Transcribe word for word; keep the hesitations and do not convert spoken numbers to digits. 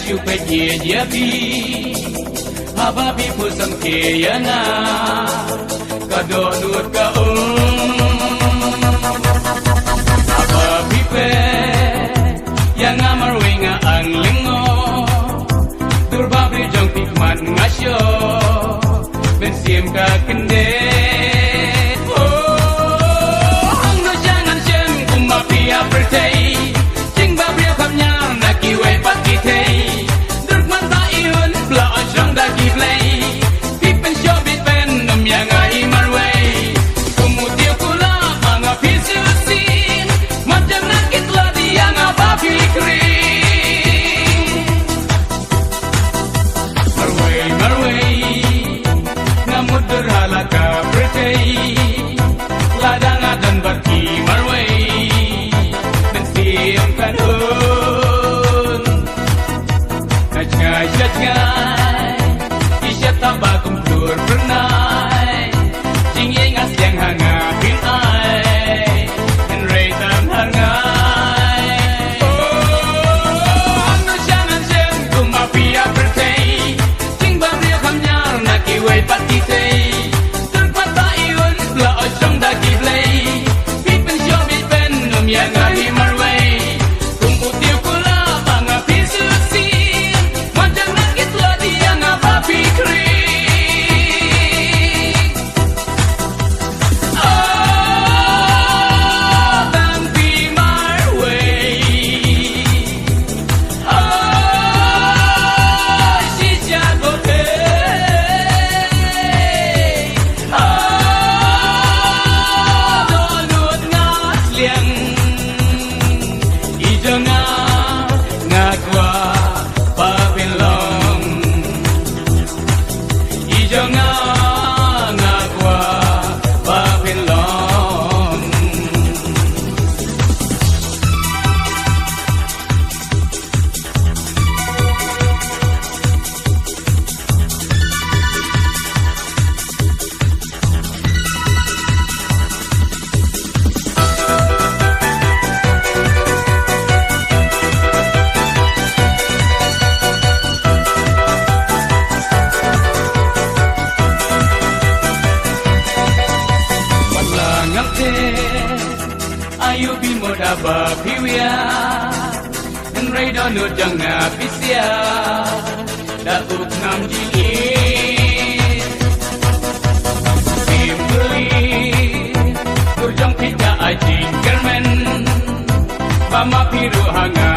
Shu peit ïa phi, haba phi put samrkhie ïa nga, ka dohnud ka um. Haba phi peit ïa nga marwei nga ang lyngngoh, dur ba briew jong phi khmat nga shoh, mynsiem ka kyndit. Oh, hangno sha ngan shem kum ma phi ha pyrthei, jingbapher ïa kham ñiar na kiwei pat ki thei. Dur khmat ba i hun pla ot shrong da ki blei. Phi pynshoh bit pen ym ïa nga hi marwei. Kum u tiew kular ma nga phi shu sien. Mat jam na ki tla di ïa nga ba phi kri. Marwei, marwei, nga mut dur ha la ka pyrthei. Lada nga don bad phi marwei, mynsiem kan hun. Ka jngai, ka jngai, i shet tang ba kum dur pyrnai. Jingïeit nga sliang ha nga phin ai, hynrei tang ha nga. Oh, hangno sha ngan shem kum ma phi ha pyrthei, jingbapher ïa kham ñiar na kiwei pat ki thei. Dur khmat ba i hun pla ot shrong da ki blei. Phi pynshoh bit pen ym ïa nga hi marwei. Kum u tiew kular ma nga phi shu sien. Mat jam na ki tla di ïa nga ba phi kri. Oh, tang phi marwei. Oh, shisha ko te. Oh, dohnud nga sliang. I jong nga, nga kwah ba phin long. I jong nga, nga kwah ba phin long. Wat la ngam tip aïu phi mut haba phi wiar. Hynrei dohnud jong nga phi siar da u khnam jingïeit. Phim kylli, dur jong phi da ai jingkyrmen. Ba ma phi ruh ha nga